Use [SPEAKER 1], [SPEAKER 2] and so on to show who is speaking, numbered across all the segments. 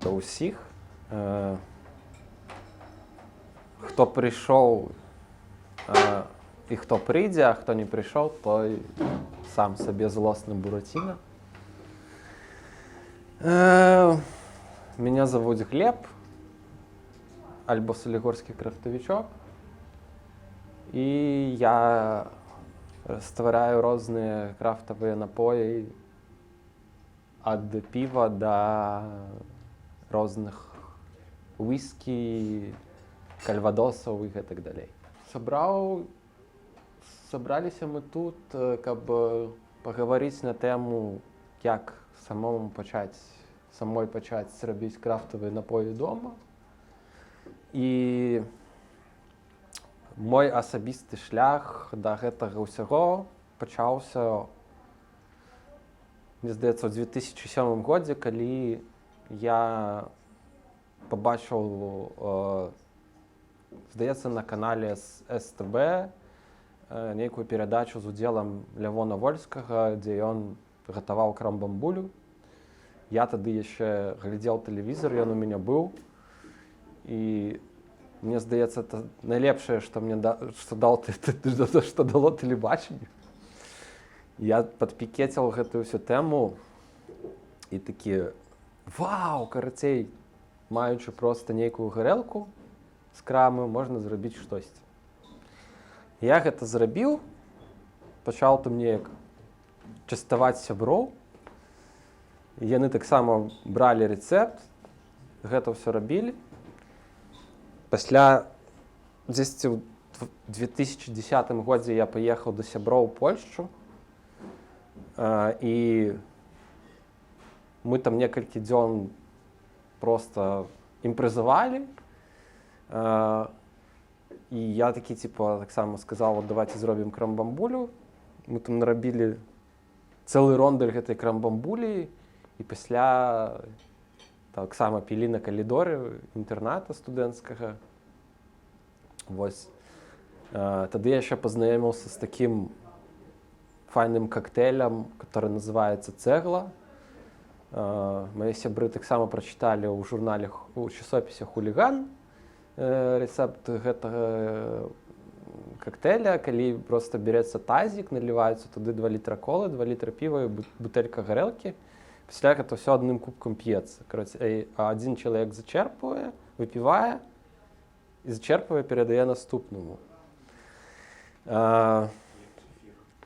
[SPEAKER 1] Ўсіх, хто прыйшоў і хто прыйдзе, а хто не прыйшоў, той сам сабе злосны бураціна. Меня зовут Глеб, альбо Солигорский крафтовичок. І я ствараю розныя крафтавыя напоі ад піва да розных віскі, кальвадосаў і гэтак далей. Сабраліся мы тут, каб пагаварыць на тэму, як самому пачаць самой пачаць рабіць крафтавыя напоі дома. І мой асабісты шлях да гэтага ўсяго пачаўся, мне здаецца, ў 2007 годзе, калі я пабачыў, здаецца, на канале СТБ нейкую перадачу з удзелам Лявона Вольскага, дзе ён гатаваў крамбамбулю. Я тады яшчэ глядзеў тэлевізор, ён у мяне быў. І мне здаецца, это найлепшае, што мне да, што дал што дало тэлебачанне. Я падпікеціў гэтую всю тэму і такі: «Вау, карацей, маючы проста нейкую гарэлку з крамы, можна зрабіць штосьці». Я гэта зрабіў, пачаў там неяк частаваць сяброў. Яны таксама бралі рэцэпт, гэта ўсё рабілі. Пасля, дзесьці ў 2010 годзе, я паехаў да сяброў у Польшчу. І мы там некалькі дзён просто імпрэзавалі. І я такі, типа, таксама сказаў: «Вот давайте зробім крамбамбулю». Мы там нарабілі цэлы рондаль гэтай крамбамбулі і пасля таксама пілі на калідоры інтэрната студэнцкага. Вось. Тады я яшчэ пазнаёміўся з такім файным кактэйлем, который называется «Цэгла». Мае сябры таксама прачыталі ў журнале, у часопісе «Хуліган» рэцэпт гэтага кактэйля, калі просто бярэцца тазік, наліваюцца туды 2 літра колы, 2 літра піва і бутэлька гарэлкі. Пасля гэта ўсё адным кубкам п'ецца. Карацей, адзін чалавек зачерпвае, выпівае і зачерпвае, перадае наступнаму.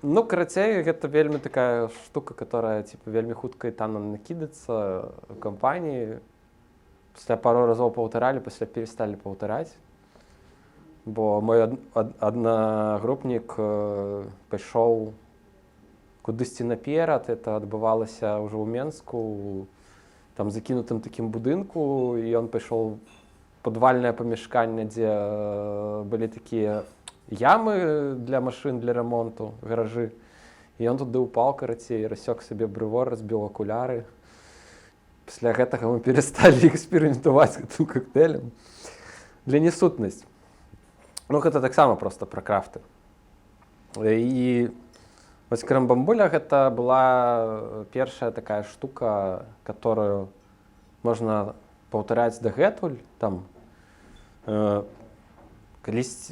[SPEAKER 1] Ну, карацей, гэта вельмі такая штука, которая, типа, вельмі хутка і танна накідацца ў кампаніі. Пасля пару разоў паўтаралі, пасля пересталі паўтараць. Бо мой аднагрупнік пайшоў кудысьці наперад, это адбывалася ўжо ў Менску, там закінутым такім будынку, і ён пайшоў падвальнае памяшканне, дзе былі такія ямы для машын, для рамонту, гаражы. І ён туды ўпаў, карацей, рассёк сабе брыво, разбіў акуляры. Пасля гэтага мы перасталі эксперыментаваць з гэтым кактэйлем. Для не сутнасць. Ну, гэта таксама просто пра крафты. І вось крамбамбуля — гэта была першая такая штука, которую можна паўтараць дагэтуль. Там калісь,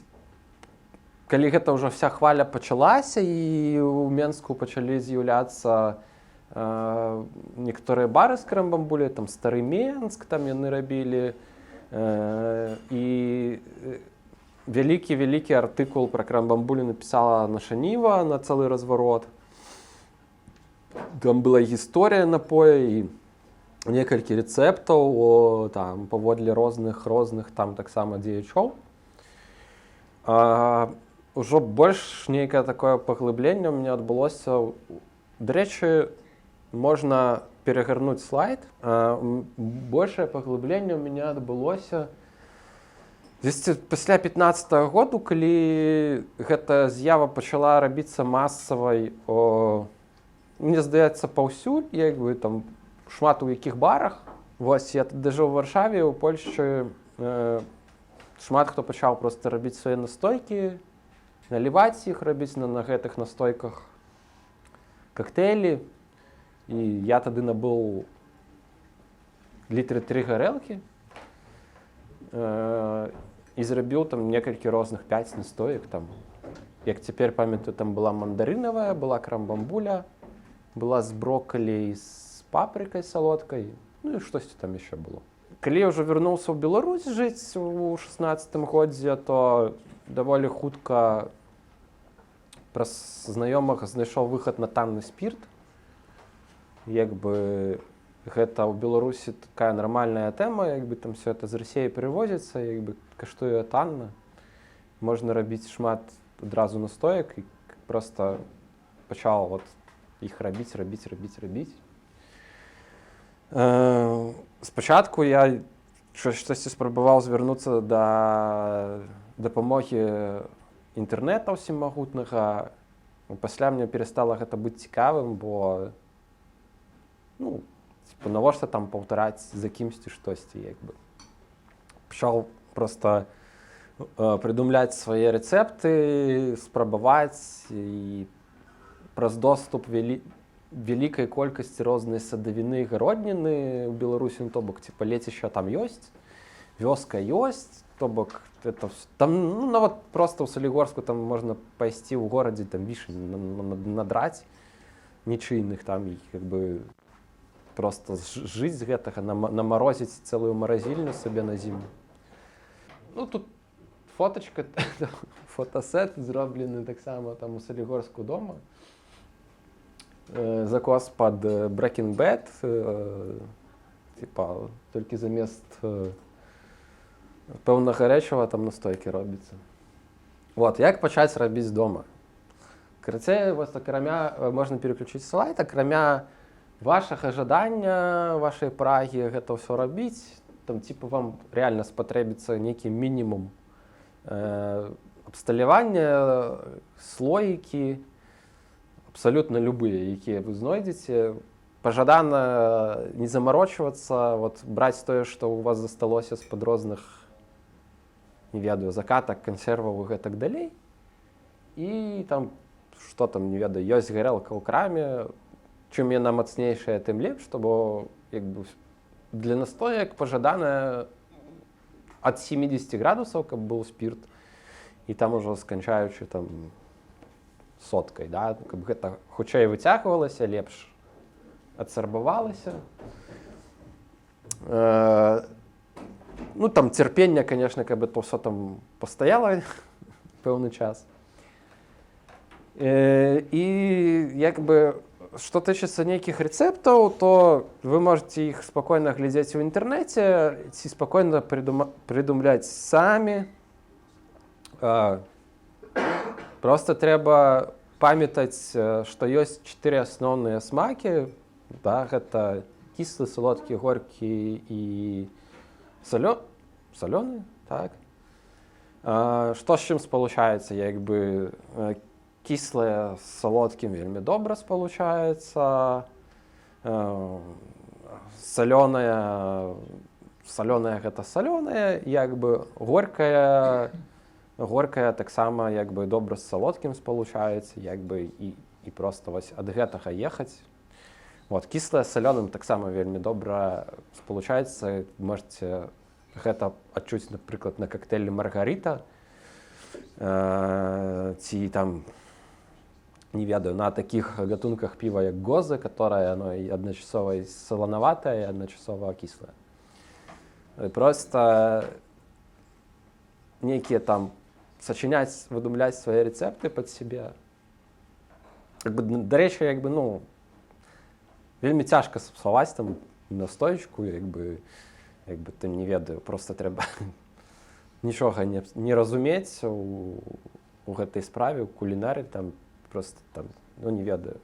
[SPEAKER 1] калі гэта ўжо вся хваля пачалася і ў Менску пачалі з'яўляцца некаторыя бары з крамбамбуляй, там «Стары Менск», там яны рабілі, і вялікі вялікі артыкул пра крамбамбулю напісала «Наша Ніва» на цэлы разварот. Там была гісторыя напоя і некалькі рэцэптаў, там паводле розных там таксама дзеячоў. Ўжо больш нейкае такое паглыбленне у меня адбылося. Дарэчы, можна перагарнуць слайд. Большае паглыбленне у меня адбылося дзесьці пасля 15 -го году, калі гэта з'ява пачала рабіцца масавай, мне здаецца, паўсюль, як бы там шмат у якіх барах. Вось я тады жыў у Варшаве, у Польшчы, шмат хто пачаў просто рабіць свае настойкі, наліваць іх, рабіць на гэтых настойках кактэйлі. І я тады набыў літры тры гарэлкі і зрабіў там некалькі розных, 5 настоек там. Як цяпер памятаю, там была мандарынавая, была крамбамбуля, была з броккалі і з папрыкай салодкай, ну і штосьці там яшчэ было. Калі я ўжо вярнуўся ў Беларусь жыць у 16-м годзе, то даволі хутка праз знаёмага знайшоў выхад на танны спірт. Як бы гэта ў Беларусі такая нармальная тэма, як бы там все это з Расеі прывозіцца, як бы каштуе танна. Можна рабіць шмат адразу настоек, і просто пачаў вот іх рабіць, рабіць, рабіць, рабіць. Спачатку я штосьці спрабаваў звярнуцца да дапамогі інтэрнэта ўсемагутнага. Пасля мне перастала гэта быць цікавым, бо, ну, типа, навошта там паўтараць за кімсьці штосьці, як бы. Пачаў просто прыдумляць свае рэцэпты, спрабаваць, і праз доступ вялікай колькасці рознай садавіны, гародніны ў Беларусі, ну, то бок, типа, лецішча там ёсць, вёска ёсць, то бок это там, ну, нават просто ў Салігорску там можна пайсці ў горадзе, там вішень надраць нічыйных там і как бы просто жыць з гэтага, намарозіць цэлую маразільню сабе на зіму. Ну, тут фотачка, фотасет зроблены таксама там у Салігорску дома. Закос пад Breaking Bad, типа, толькі замест пэўнага рэчыва там настойкі робіцца. Вот, як пачаць рабіць дома? Карацей, вот, акрамя, можна переключыць слайд, акрамя вашага жадання, вашай прагі гэта ўсё рабіць, там, типа, вам реально спатрэбіцца нейкі мінімум абсталявання, слоікі, абсалютна любыя, якія вы знойдзеце. Пажадана не замарочвацца, вот, браць тое, што ў вас засталося з-пад розных, не ведаю, закатак, кансерваў і гэтак далей. І там, што там, не ведаю, ёсць гарэлка ў краме, чым яна мацнейшая, тым лепш, то бо як бы для настоек пажадана ад 70 градусаў, каб быў спірт, і там ужо сканчаючы там соткай, да, каб гэта хутчэй выцягвалася, лепш адсарбавалася. Ну, там цярпення, конечно, каб это ўсё там пастаяла пэўны час. І як бы што тычыцца нейкіх рэцэптаў, то вы можете іх спакойна глядзець у інтэрнэце ці спакойна прыдумляць самі. Просто трэба памятаць, што ёсць чатыры асноўныя смакі. Да, гэта кіслы, салодкі, горкі і салёны, так. Што з чым спалучаецца, як бы кіслае з салодкім вельмі добра спалучаецца. Салёнае гэта салёнае, як бы горкая таксама як бы добра з салодкім спалучаецца, як бы і просто вось ад гэтага ехаць. Вот, кіслае з салёным таксама вельмі добра спалучаецца. Можете гэта адчуць, напрыклад, на кактэйлі маргарыта ці там, не ведаю, на такіх гатунках піва, як гоза, которая оно і адначасова і саланаватая, і адначасова кіслая. Просто нейкія там сачыняць, выдумляць свае рэцэпты пад сябе. Як бы, дарэчы, як бы, ну, вельмі цяжка сапсаваць там настоечку, як бы там, не ведаю, просто трэба нічога не разумець у гэтай справе, у кулінары там, просто там, ну, не ведаю,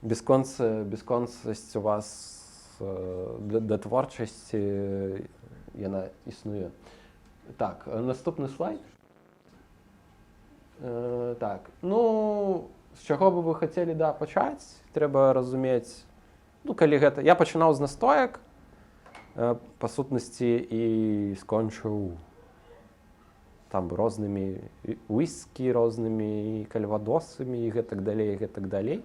[SPEAKER 1] бясконцасць у вас да творчасці яна існуе. Так, наступны слайд. Так, ну, з чаго бы вы хацелі, да, пачаць, трэба разумець, ну, калі гэта я пачынаў з настоек, па сутнасці, і скончыў там рознымі уіскі, рознымі кальвадосамі і гэтак далей, і гэтак далей.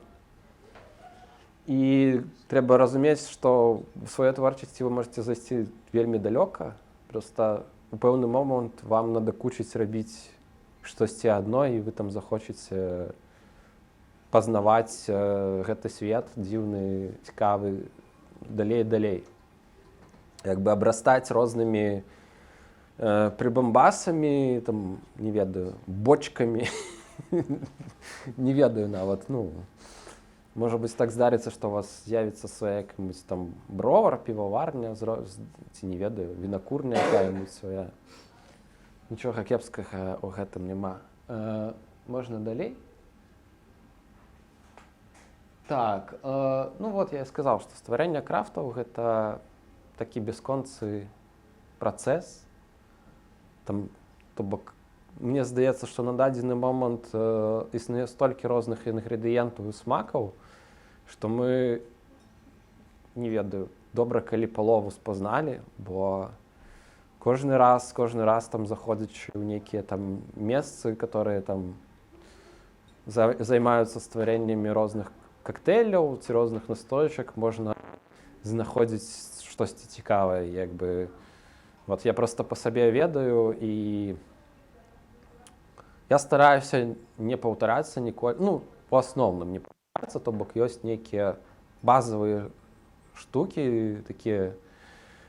[SPEAKER 1] І трэба разумець, што в сваёй творчасці вы можете зайсці вельмі далёка. Просто у пэўны момант вам надакучыць рабіць штосьці адно, і вы там захочаце пазнаваць гэты свет дзіўны, цікавы далей і далей. Як бы абрастаць рознымі прыбамбасамі, там, не ведаю, бочкамі, не ведаю нават, ну, можа быць, так здарыцца, што у вас з'явіцца свая якая-нибудь там бровар, піваварня, ці не ведаю, вінакурня якая-нибудь свая. Нічога кепскага ў гэтым няма. Можна далей? Так, ну вот я і сказаў, што стварэнне крафтаў — гэта такі бясконцы працэс. Там, то бок, мне здаецца, што на дадзены момант існуе столькі розных інгрэдыентаў і смакаў, што мы, не ведаю, добра, калі палову спазналі, бо кожны раз там заходзячы ў нейкія там месцы, которые там займаюцца стварэннямі розных кактэйляў ці розных настоечак, можна знаходзіць штосьці цікавае. Як бы вот я просто па сабе ведаю, і я стараюся не паўтарацца ніколі, ну, у асноўным не паўтарацца, то бок ёсць нейкія базавыя штукі, такія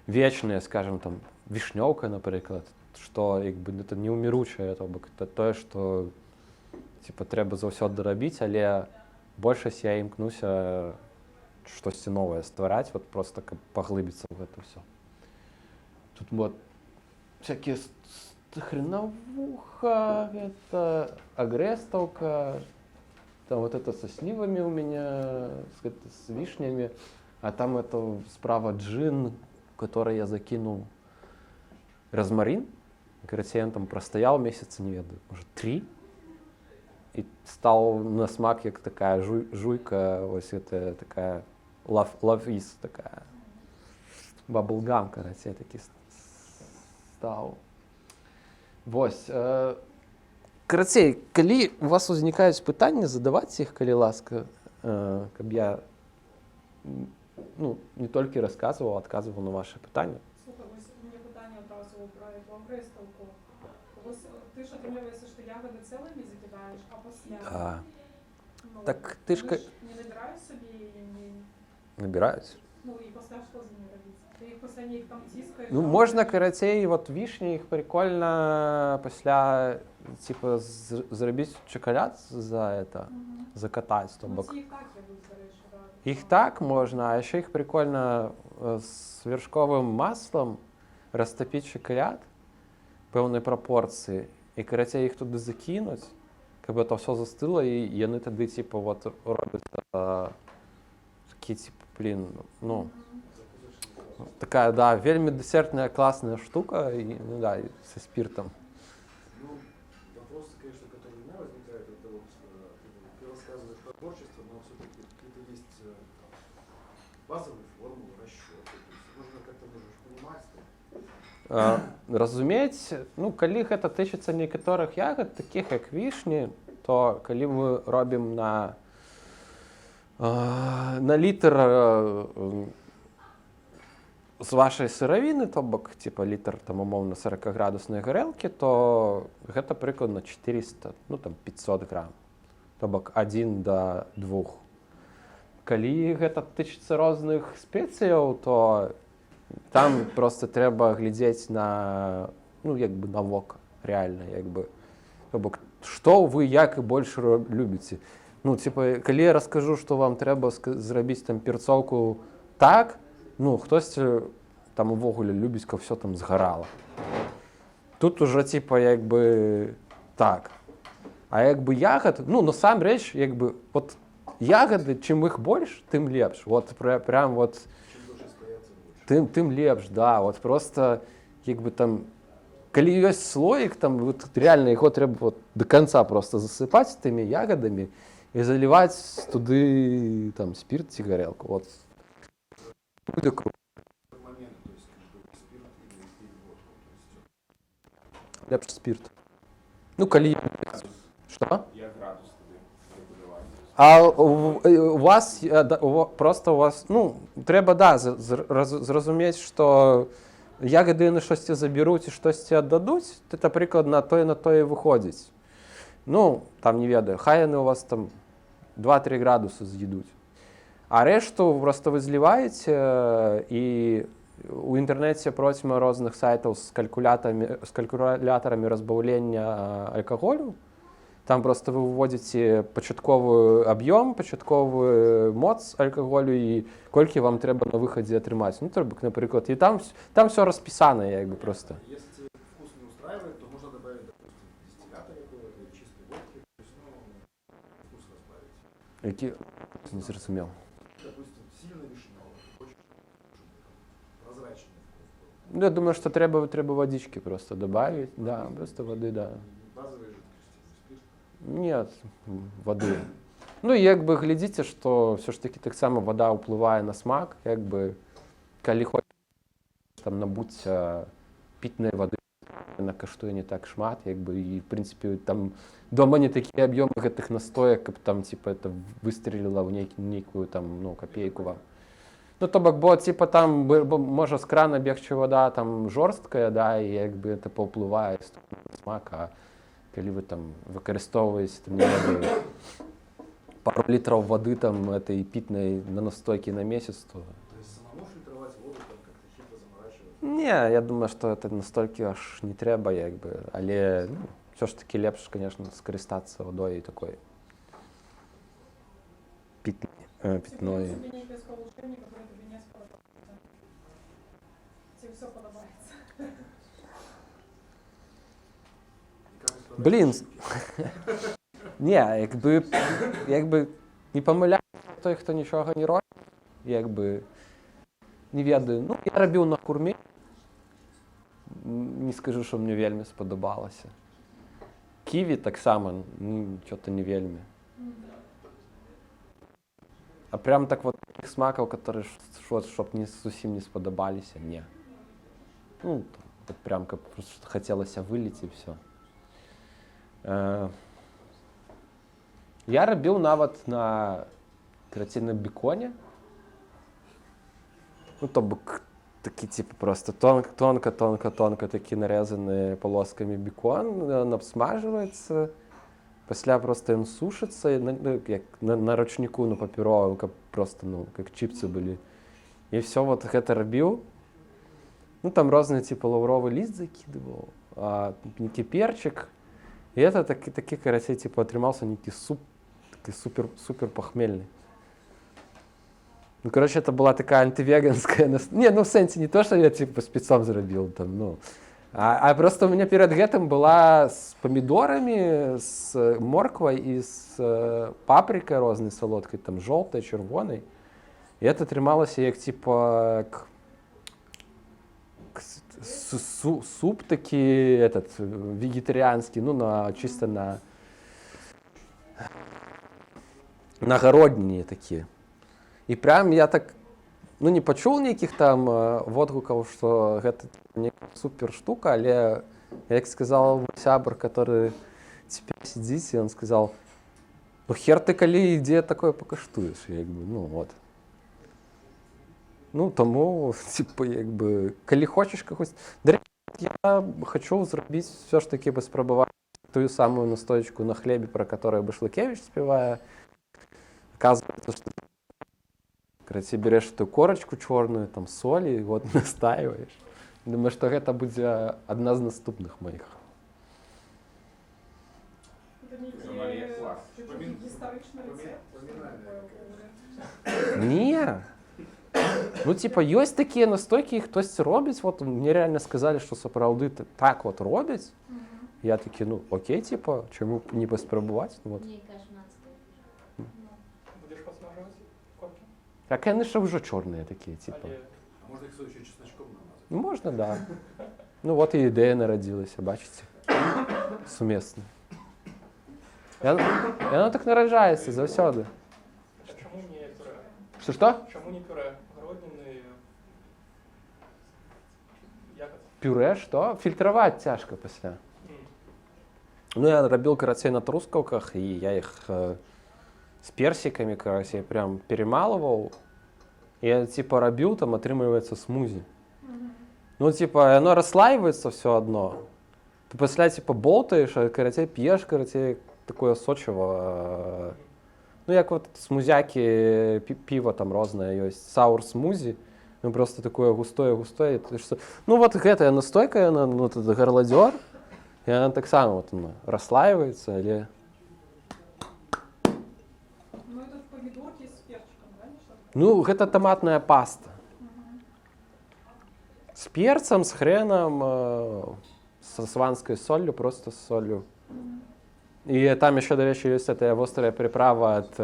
[SPEAKER 1] вечныя, скажем, там, вішнёўка, напрыклад, што як бы это неўміручае, то бок это тое, што типа трэба заўсёды рабіць, але большасць я імкнуся штосьці новае ствараць, вот просто каб паглыбіцца ў гэта ўсё. Тут вот всякие хреновуха, это агрестовка, там вот это со сливами у меня, это с вишнями, а там это справа джин, который я закинул розмарин. Короче, он там простоял месяца, не ведаю, может, 3, и стал на смак як такая жуйка, ось это такая love is такая bubblegum, короче, такі стаў. Вось. Карацей, калі у вас узнікаюць пытанні, задаваць іх, калі ласка, каб я ну, не толькі расказваў, а адказваў на вашы пытанні.
[SPEAKER 2] Слухай, вось у мяне пытанне адразу пра эту агрэстаўку. Вось ты ж атрымліваецца, што ягады цэлымі закідаеш, а пасля?
[SPEAKER 1] Да.
[SPEAKER 2] Ну,
[SPEAKER 1] Так ты ж
[SPEAKER 2] яны ж не набіраюць сабе і не
[SPEAKER 1] Набіраюць.
[SPEAKER 2] Ну і пасля што з імі рабіць? Ты іх пасля неяк там ціскаеш?
[SPEAKER 1] Ну, можна, карацей, вот вішні, іх прикольно пасля, типа, зрабіць чакаляд за это, закатаць, то
[SPEAKER 2] Ну,
[SPEAKER 1] бок.
[SPEAKER 2] ці іх так ядуць, дарэчы, да.
[SPEAKER 1] Іх так можна, а еще их прикольно с вершковым маслом растопить шоколад пэўнай прапорцыі і, карацей, іх туды закінуць, каб это все застыло, і яны тады типа вот робяць такі типа, блин, ну, такая, да, вельмі дэсертная классная штука, і, ну, да, і со спиртом.
[SPEAKER 3] Ну, вопрос, конечно, который у меня возникает, это вот, ты рассказываешь про творчество, но все-таки какие-то есть там базовые формулы, расчеты, то есть нужно как-то нужно ж понимать, там,
[SPEAKER 1] Разумець, ну, калі гэта тычыцца некаторых ягад, такіх як вішні, то калі мы робім на літр з вашай сыравіны, то бок типа літр там умоўна 40-градуснай гарэлкі, то гэта прыкладна 400, ну там 500 грам, то бок 1 до 2. Калі гэта тычыцца розных спецыяў, то там просто трэба глядзець на, ну, як бы на вока, реально, як бы, то бок што вы як і больш любіце. Ну, типа, калі я раскажу, што вам трэба зрабіць там перцоўку так, ну, хтосьці там увогуле любіць, каб все там згарала. Тут уже типа як бы так. А як бы ягод, ну, насамрэч, як бы вот ягоды, чым іх больш, тым лепш. Вот прям вот
[SPEAKER 3] Чем дольше стоят, тем лучше.
[SPEAKER 1] Тым лепш, да. Вот просто як бы там, калі ёсць слоік, там вот реально яго трэба вот до конца просто засыпаць тымі ягодамі і заліваць туды там спирт ці гарэлку. Вот будзе круто.
[SPEAKER 3] Момент, то есть как бы спирт или водку, то есть
[SPEAKER 1] Лепш спирт. Ну, калі что?
[SPEAKER 4] Як градус туды рэгуляваць?
[SPEAKER 1] А у вас да, просто у вас, ну, трэба, да, зразумець, што ягады яны штосьці забяруць і штосьці аддадуць, это прыкладна тое на тое выходзіць. Ну, там не ведаю, хай яны у вас там 2-3 градусы з'едуць. А рэшту просто вы зліваеце, і у інтэрнэце процьма розных сайтаў з калькулятарамі разбаўлення алкаголю. Там просто вы выводзіце пачатковы аб'ём, пачатковую моц алкаголю і колькі вам трэба на выхадзе атрымаць. Ну, трэба, напрыклад, і там все распісана, як бы просто.
[SPEAKER 3] Если тебе вкус не устраивает, то можно добавить, допустим, дистиллята какого-то или чистой водки, то есть, ну, вкус разбавить.
[SPEAKER 1] Які? Не зразумеў.
[SPEAKER 3] Допустим, сильно вишневый, хочешь, чтобы там прозрачный вкус был.
[SPEAKER 1] Ну, я думаю, что трэба водички просто добавить. Да, просто воды, да.
[SPEAKER 3] Базовые жидкости, не спирт.
[SPEAKER 1] Нет, воды. Ну, і як бы глядзіце, што ўсё ж таки таксама вода ўплывае на смак, як бы калі хочаш там набуцца пітнай вады, яна каштуе не так шмат, як бы, і в прынцыпе там дома не такія аб'ёмы гэтых настоек, каб там типа это выстреліла ў нейкую там, ну, копейку вам. Ну, то бок, бо типа там бо можа з крана бегчы вода там жорсткая, да, і як бы это паўплывае на смак, а калі вы там выкарыстоўваеце там, не ведаю, пару літраў вады там этой питной на настойкі на месяц, то.
[SPEAKER 3] То есть самому фильтровать воду, там как-то хитро заморачиваться?
[SPEAKER 1] Не, я думаю, что это настолькі аж не трэба, як бы, але, ну, все ж таки лепш, конечно, скарыстацца вадой такой питной.
[SPEAKER 2] Ці былі нейкія спалучэнні, которые табе не спадабаюцца? Ці ўсё падабаецца?
[SPEAKER 3] И как исправлять
[SPEAKER 1] Блин.
[SPEAKER 3] ошибки?
[SPEAKER 1] Не, як бы не памыляецца той, хто нічога не робіць, як бы не ведаю. Ну, я рабіў на хурме. Не скажу, што мне вельмі спадабалася. Ківі таксама, ну, чё-то не вельмі. А прям так вот таких смакаў, которые чтоб не зусім не спадабаліся, не. Ну, там, вот прям как просто хацелася выліць і все. Я рабіў нават на, карацей, на беконе. Ну, то бок такі типу просто тонко, тонко, тонко, тонко такі нарезаны полосками бекон, он обсмаживается, пасля просто ён сушыцца, і ну, як на ручніку, на папяровым, каб просто, ну, как чипсы былі. І все вот гэта рабіў. Ну, там розныя, типа, лаўровы ліст закидывал, нейкі перчик. І это такі, карацей, типа, атрымаўся нейкі суп, такі супер, супер пахмельны. Ну, короче, это была такая антивеганская. Не, ну, в сэнсе, не то, что я, типа, спецом зрабіў там, ну. А просто у меня перед гэтым была с помидорами, с морквой и с паприкой розной солодкой, там, желтой, чырвонай. І это атрымалася як, типа, суп такі, этот, вегетарианский, ну, чисто на гародніні такі. І прям я так, ну, не пачуў нейкіх там водгукаў, што гэта не супер штука, але, як сказал мой сябр, который теперь сидзіць, і он сказал: «Ну хер ты калі і дзе такое пакаштуеш», як бы, ну, вот. Ну, таму, типа, як бы, калі хочаш кагось. Дарэчы, я хочу зрабіць все ж таки паспрабаваць тую самую настоечку на хлебе, про которую Башлыкевич спявае. Оказывается, что, короче, берешь эту корочку черную, там соль, и вот настаиваешь. Думаю, что гэта будзе адна з наступных моих.
[SPEAKER 2] Это нейкі
[SPEAKER 4] Сомелье класс.
[SPEAKER 2] гістарычны рэцэпт?
[SPEAKER 3] Поминальная какая-то.
[SPEAKER 1] Не. Ну, типа, ёсць такія настойкі, іх хтось робіць. Вот мне реально сказали, что сапраўды так вот робяць. Я такі: «Ну, окей, типа, чаму б не паспрабаваць?» Ну, вот.
[SPEAKER 5] Нейкая ж нацыя. Ну,
[SPEAKER 6] Будешь подсмаживать корки?
[SPEAKER 1] Так яны ж ўжо чорныя такія, типа.
[SPEAKER 6] Але
[SPEAKER 3] А можно их еще чесночком намазать?
[SPEAKER 1] Ну, можна, да. Ну, вот і ідэя нарадзілася, бачыце? Сумесна. Яно так нараджаецца заўсёды.
[SPEAKER 6] А чаму не пюрэ?
[SPEAKER 1] Што-што?
[SPEAKER 6] Чаму не пюрэ? Гародніны, ягод.
[SPEAKER 1] Пюрэ, што? Фільтраваць цяжка пасля. Ну, я рабіў, карацей, на трускаўках, і я іх З персиками, короче, я прям перемалывал. Я типа рабіў, там атрымліваецца смузи. Ну, типа, оно расслаивается все одно. Ты пасля, типа, болтаешь, а, карацей, п'еш, карацей, такое сочыва. Ну, як вот смузякі, піва там рознае ёсць, саур смузи. Ну, просто такое густое-густое. Ты что. Ну, вот гэтая настойка, яна, ну, этот гарладзёр, і она таксама вот, она расслаивается, или.
[SPEAKER 2] Ну, это помидорки с перчиком, да? Нешта такое?
[SPEAKER 1] Ну, гэта томатная паста. С перцем, с хреном, со сванской солью, просто с солью. И там еще, дарэчы, есть эта вострая приправа от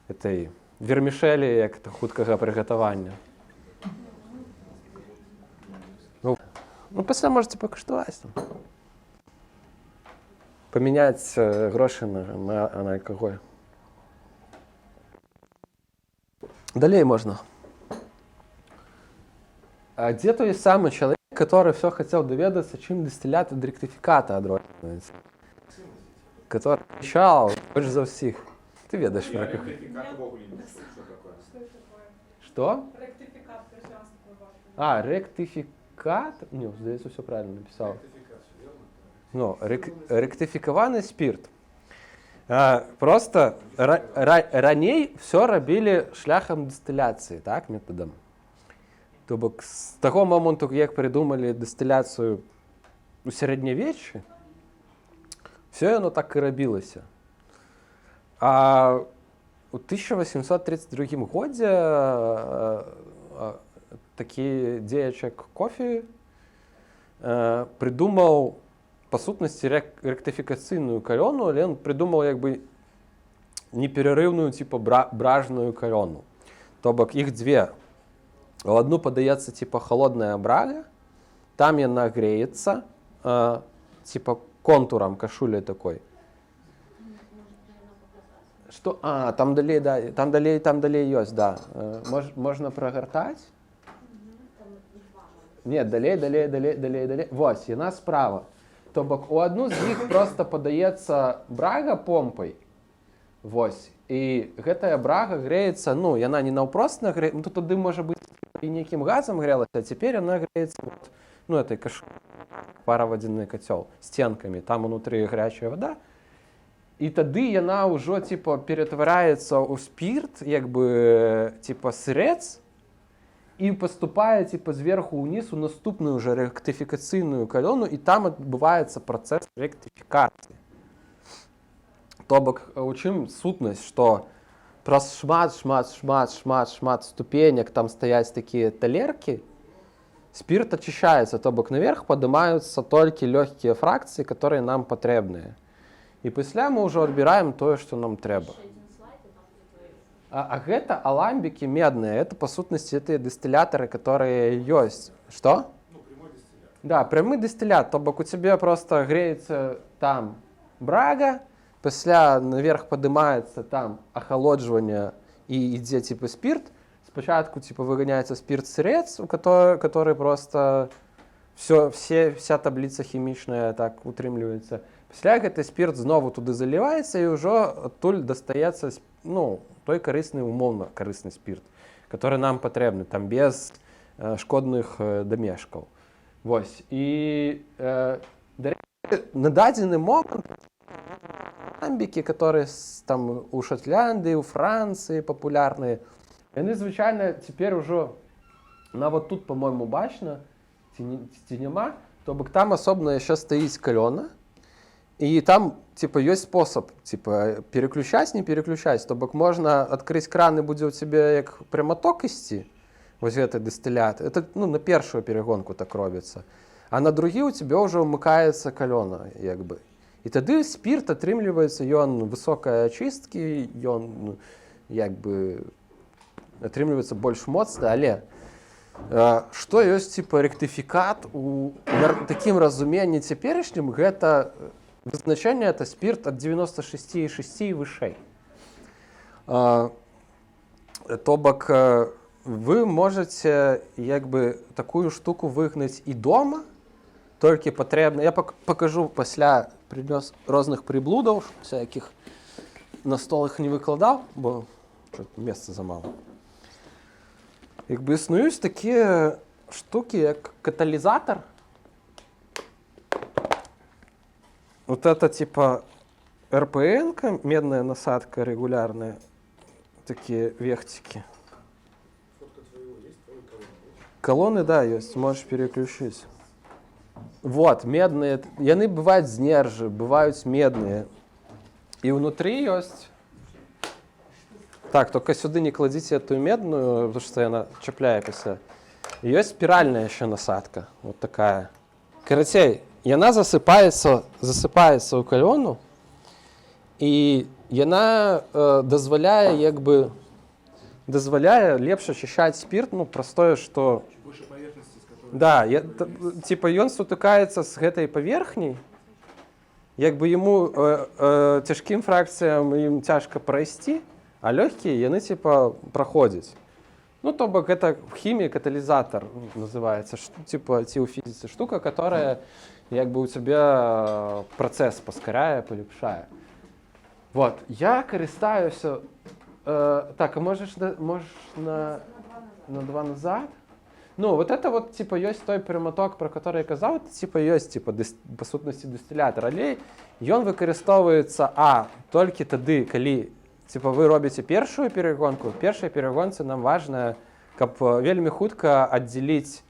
[SPEAKER 1] этой вермишели, як это хуткага прыгатавання. Ну, пасля можете пакаштаваць там. Памяняць грошы на алкаголь. Далей можна. А дзе той самы чалавек, который все хотел даведацца, чым дыстылят ад рэктыфіката адрозніваецца? Который кричал больш за ўсіх. Ты ведаеш
[SPEAKER 4] Я
[SPEAKER 1] пра каго?
[SPEAKER 4] ректификат увогуле не чуў, что такое.
[SPEAKER 2] Что это такое?
[SPEAKER 1] Што?
[SPEAKER 2] Ректификат, первый раз такое бачу.
[SPEAKER 1] А, рэктыфікат? Не, здаецца, все правильно написал.
[SPEAKER 3] Ректификацию, верно?
[SPEAKER 1] Ну, рэктыфікаваны спірт. Просто раней все рабілі шляхам дыстыляцыі, так, метадам. То бок з таго моманту, як прыдумалі дыстыляцыю у сярэднявеччы, все яно так і рабілася. А у 1832 годзе такі дзеяч, як Кофі, прыдумаў па сутнасці рэктыфікацыйную калёну, але ён прыдумаў як бы неперарыўную типа бражную калёну. То бок іх дзве. У адну падаецца типа холодная брага, там яна греецца, типа контурам кашуля такой. Что? А, там далей, да, там далей ёсць, да. Можна прагартаць? Нет, далей, далей, далей, далей, далей. Вось, яна справа. То бок у адну з іх просто падаецца брага помпай. Вось. І гэтая брага грэецца, ну, яна не наўпрост нагрэ, ну, то тады, можа быць, і нейкім газам грелася, а цяпер яна грэецца вот, ну, этой паравадзяны кацёл стенкамі, там унутры гарячая вода. І тады яна ўжо типа ператвараецца ў спірт, як бы типа сырэц, і паступае типа зверху ўніз у наступную уже рэктыфікацыйную калёну, і там адбываецца працэс рэктыфікацыі. То бок у чым сутнасць, што праз шмат, шмат, шмат, шмат, шмат ступенек там стаяць такія талеркі, спирт очищается, то бок наверх падымаюцца толькі лёгкія фракцыі, которые нам патрэбныя. І пасля мы ўжо адбіраем тое, што нам трэба.
[SPEAKER 5] Еще один слайд, и там где твои.
[SPEAKER 1] А гэта аламбікі медныя, это па сутнасці тыя дыстылятары, которые ёсць. Што?
[SPEAKER 3] Ну, прямой дистиллят.
[SPEAKER 1] Да, прямы дыстылят, то бок у цябе просто греецца там брага, пасля наверх падымаецца там ахалоджванне і ідзе типа спирт. Спачатку типа выганяецца спирт сырец, у который просто вся табліца хімічная так утрымліваецца. Пасля гэты спирт знову туды заліваецца, і ўжо адтуль дастаецца ну, той карысны, умоўна карысны спирт, который нам патрэбны, там без шкодных дамешкаў. Вось. І дарэчы, на дадзены момант аламбікі, которые там у Шатляндыі, у Францыі папулярныя, яны звычайна цяпер ужо нават тут, по-моему, бачна, ці, не, ці няма, то бок там асобна яшчэ стаіць калёна, і там типа ёсць спосаб типа переключаць, не переключаць, то бок можна адкрыць кран, і будзе ў цябе як прямоток ісці, вось гэты дыстылят. Это, ну, на першую перегонку так робіцца. А на другі у цябе ўжо ўмыкаецца калёна, як бы. І тады спірт атрымліваецца, ён высокай ачысткі, ён, ну, як бы атрымліваецца больш моцны, але што ёсць типа рэктыфікат у такім разуменні цяперашнім, гэта вызначэнне, это спирт ад 96,6 і вышэй. То бок вы можете як бы такую штуку выгнаць і дома, толькі патрэбна, я покажу пасля, прынёс розных прыблудаў всяких. На стол іх не выкладаў, бо месца замала. Як бы існуюць такія штукі, як каталізатар. Вот это типа РПН, медная насадка регулярная, такие вехтики.
[SPEAKER 3] Фотка твоего есть, твоей колонны есть?
[SPEAKER 1] Колонны, да, есть, можешь переключить. Вот, медные, яны бываюць з нержы, бываюць медные. І внутри ёсць. Так, только сюды не кладите эту медную, потому что она чапляе пасля. Ёсць спиральная еще насадка, вот такая. Карацей, яна засыпаецца ў калону, і яна дазваляе, як бы, дазваляе лепш ачышчаць спирт, ну, простое, что
[SPEAKER 3] Больше поверхности, с которой.
[SPEAKER 1] Да, типа ён сутыкаецца з гэтай паверхняй, як бы яму цяжкім фракцыям ім цяжка прайсці, а лёгкія яны типа праходзяць. Ну, то бок гэта в хіміі каталізатар называецца, типа ці ў фізіцы штука, которая як бы у тебя працэс паскаряе, палепшае. Вот, я карыстаюся. Так, а можешь на два назад? Ну, вот это вот, типа, ёсць той пераматок, про который я казаў, это, типа, ёсць, типа, па сутнасці дыстылятар, але ён выкарыстоўваецца, толькі тады, калі, типа, вы робіце першую перагонку. Першай перагонцы нам важна, каб вельмі хутка аддзяліць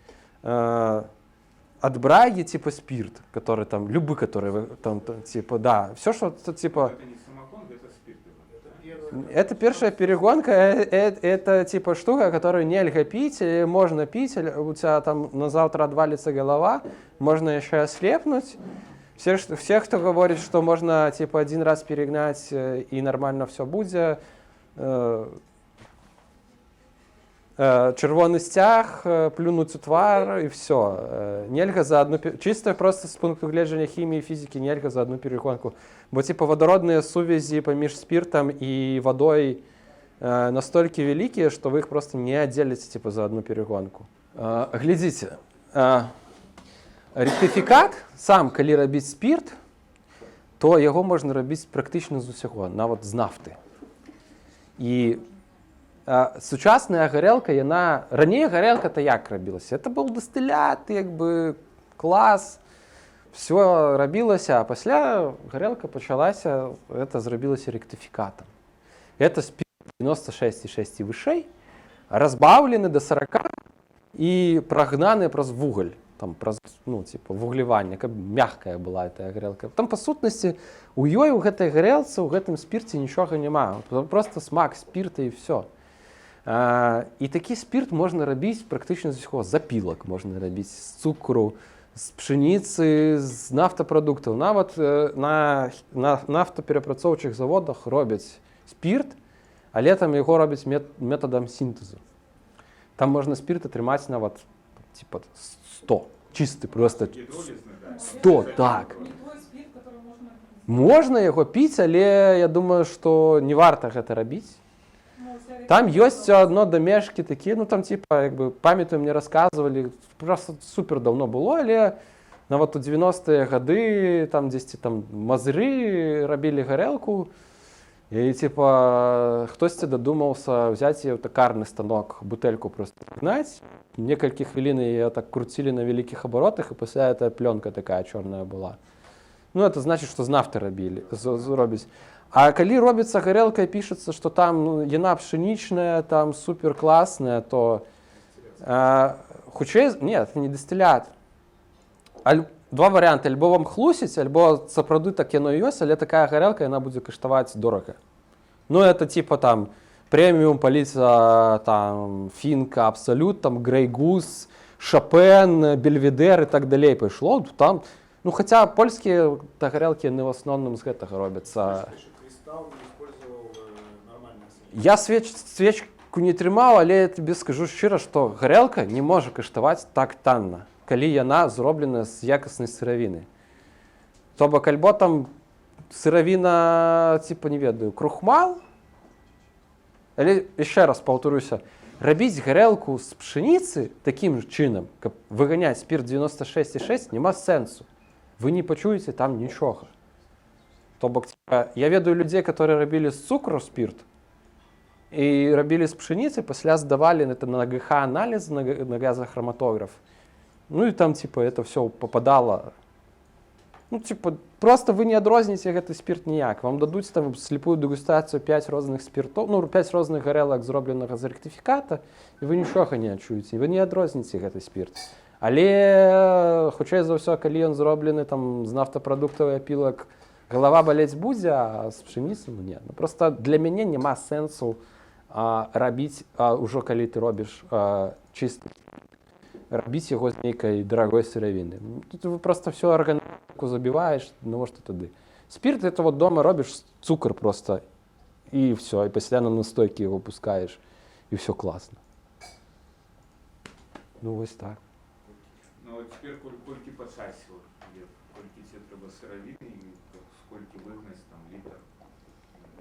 [SPEAKER 1] ад брагі, типа, спирт, который там, любы, который вы, там, типа, да, все, что, типа.
[SPEAKER 4] Это не самогон, это спирт.
[SPEAKER 3] Это первое.
[SPEAKER 1] Это первая перегонка, это типа штука, которую нельзя пить, или можно пить, или у тебя там на завтра отвалится голова, можно еще ослепнуть. Все, кто говорит, что можно типа один раз перегнать и нормально все будет, чырвоны сцяг, плюнуць у твар і все. Нельга за одну чисто просто з пункту гледжання хіміі і фізікі нельга за одну перегонку. Бо типа вадародныя сувязі паміж спіртам і вадой настолькі вялікія, што вы іх просто не аддзеліце типа за одну перегонку. Глядзіце, рэктыфікат сам, калі рабіць спірт, то яго можна рабіць практычна з усяго, нават з нафты. І сучасная гарэлка, яна раней гарэлка то як рабілася? Это был дыстылят, як бы клас, все рабілася, а пасля гарэлка пачалася, это зрабілася рэктыфікатам. Это спірт 96,6 і вышэй, разбаўлены до 40 і прагнаны праз вугаль, там праз, ну, типа, вуглеванне, каб мягкая была эта гарэлка. Там па сутнасці у ёй, у гэтай гарэлцы, у гэтым спірце нічога няма. Просто смак спірта і все. І такі спірт можна рабіць практычна з усяго, з апілак можна рабіць, з цукру, з пшаніцы, з нафтапрадуктаў. Нават на нафтаперапрацоўчых заводах робяць спірт, але там яго робяць метадам сінтэзу. Там можна спірт атрымаць нават типа 100, чысты просто
[SPEAKER 4] Гидролизный, да.
[SPEAKER 1] 100, так.
[SPEAKER 2] Не твой спирт, который можно
[SPEAKER 1] Можна яго піць, але я думаю, што не варта гэта рабіць.
[SPEAKER 2] Ну, у тебя
[SPEAKER 1] Там ёсць все адно дамешкі такія, ну там типа, як бы памятаю, мне рассказывали, просто супер давно было, але нават у 90-е гады там дзесьці там Мазыры рабілі гарэлку, і типа хтосьці дадумаўся взять яе ў такарны станок, бутэльку просто гнаць. Некалькі хвілін яе так круцілі на вялікіх абаротах, і пасля эта плёнка такая чорная была. Ну, это значит, што з нафты рабілі, робіць. А калі робіцца гарэлка і пішацца, што там, ну, яна пшанічная, там супер класная, то хутчэй нет, не дыстылят. Два варыянты: альбо вам хлусіць, альбо сапраўды так яно і ёсць, але такая гарэлка, яна будзе каштаваць дорага. Ну, это типа там премиум паліца, там Фінка, Абсалют, там Грей Гус, Шапен, Бельведер і так далей пайшло. Там, ну, хаця польскія та гарэлкі, яны ў асноўным з гэтага робяцца.
[SPEAKER 3] Кристалл не использовал нормальные свечи.
[SPEAKER 1] Я свечку не трымаў, але я табе скажу шчыра, што гарэлка не можа каштаваць так танна, калі яна зроблена з якаснай сыравіны. То бок альбо там сыравіна, типа, не ведаю, крухмал. Але яшчэ раз паўтаруся, рабіць гарэлку з пшаніцы такім чынам, каб выганяць спірт 96,6, няма сэнсу. Вы не пачуеце там нічога. То бок, типа, я ведаю людзей, которые рабілі з цукру спирт і рабілі з пшаніцы, пасля здавалі это на ГХ аналіз, на газохроматограф. Ну і там, типа, это все попадало. Ну, типа, просто вы не адрозніце гэты спирт ніяк. Вам дадуць там слепую дэгустацыю 5 розных спиртов, ну, 5 розных гарэлак, зробленага з рэктыфіката, і вы нічога не адчуеце, вы не адрозніце гэты спирт. Але хутчэй за ўсё, калі ён зроблены там з нафтапрадуктаў і апілак, галава балець будзе, а з пшаніцы, ну, не. Ну, просто для мяне няма сэнсу рабіць, ўжо калі ты робіш чысты, рабіць яго з нейкай дарагой сыравіны. Тут вы просто всю арганіку забіваеш, навошта тады? Спирт — это вот дома робіш цукар просто, і все, і пасля на настойкі его пускаеш, і все класна. Ну, вось так.
[SPEAKER 4] Ну вот теперь колькі па часе, вот, колькі тебе трэба сыравіны і сколькі выгнаць там літр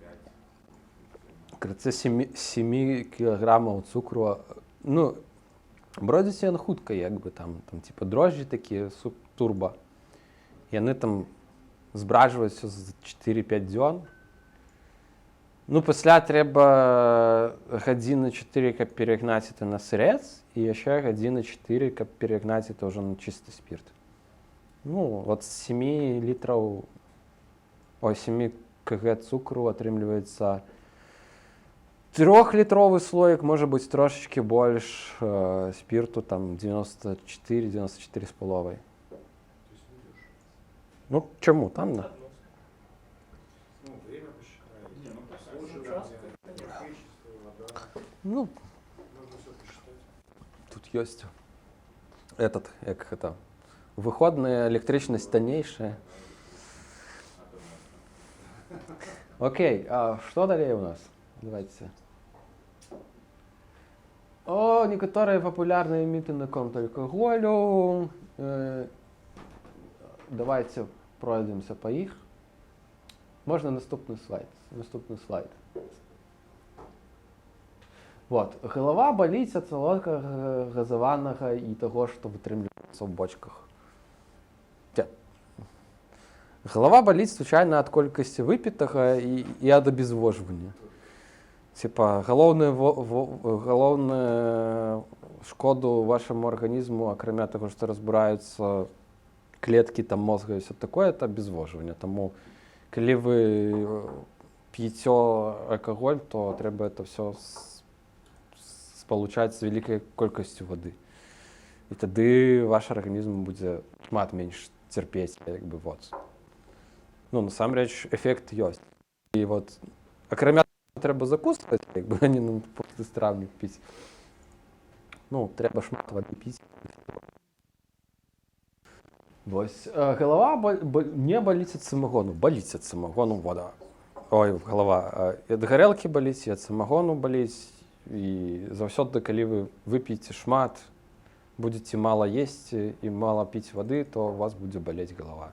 [SPEAKER 4] 5?
[SPEAKER 1] Карацей, 7 кілаграмаў цукру. Ну, бродзіць ён хутка, як бы там типа дрожжи такія, субтурба. Яны там збражваюцца за 4-5 дзён. Ну, пасля трэба гадзіны 4, каб перагнаць это на сырэц, і яшчэ гадзіны 4, каб перагнаць это ўжо на чысты спирт. Ну, вот з 7 літраў, ой, 7 кг цукру атрымліваецца трохлітровы слоік, можа быць, трошачкі больш спирту, там 94, 94 з паловай.
[SPEAKER 3] То есть не дешево.
[SPEAKER 1] Ну, чаму? Танна?
[SPEAKER 6] Адносна.
[SPEAKER 3] Ну, время посчитать,
[SPEAKER 4] Не, ну,
[SPEAKER 3] обслуживание,
[SPEAKER 6] час, конечно.
[SPEAKER 3] электричество, вода.
[SPEAKER 1] Ну,
[SPEAKER 3] Можно все посчитать.
[SPEAKER 1] Тут ёсць этот, як это, выходная электрычнасць таннейшая. Окей, а что далее у нас? Давайте. О, некоторые популярные міфы наконт алкаголю. Давайте пройдемся по их. Можно наступны слайд. Наступны слайд. Вот. Голова боліць ад салодкага, газаванага і таго, што вытрымліваецца ў бочках. Дзе? Галава баліць звычайна ад колькасці выпітага і ад абезвожвання. Типа, галоўную шкоду вашаму арганізму, акрамя таго, што разбураюцца клеткі там мозга і все такое, это абезвожванне. Таму калі вы п'яце алкаголь, то трэба это все спалучаць з вялікай колькасцю вады. І тады ваш арганізм будзе шмат менш цярпець, як бы, вот. Ну, насамрэч, эфект ёсць. І вот, акрамя трэба закусваць, як бы, а не, ну, просто страўнік піць. Ну, трэба шмат вады піць. Вось. Галава не баліць ад самагону, баліць ад самагону вода. Ой, галава. І ад гарэлкі баліць, і ад самагону баліць. І заўсёды, калі вы вып'еце шмат, будзеце мала есці і мала піць вады, то у вас будзе балець галава.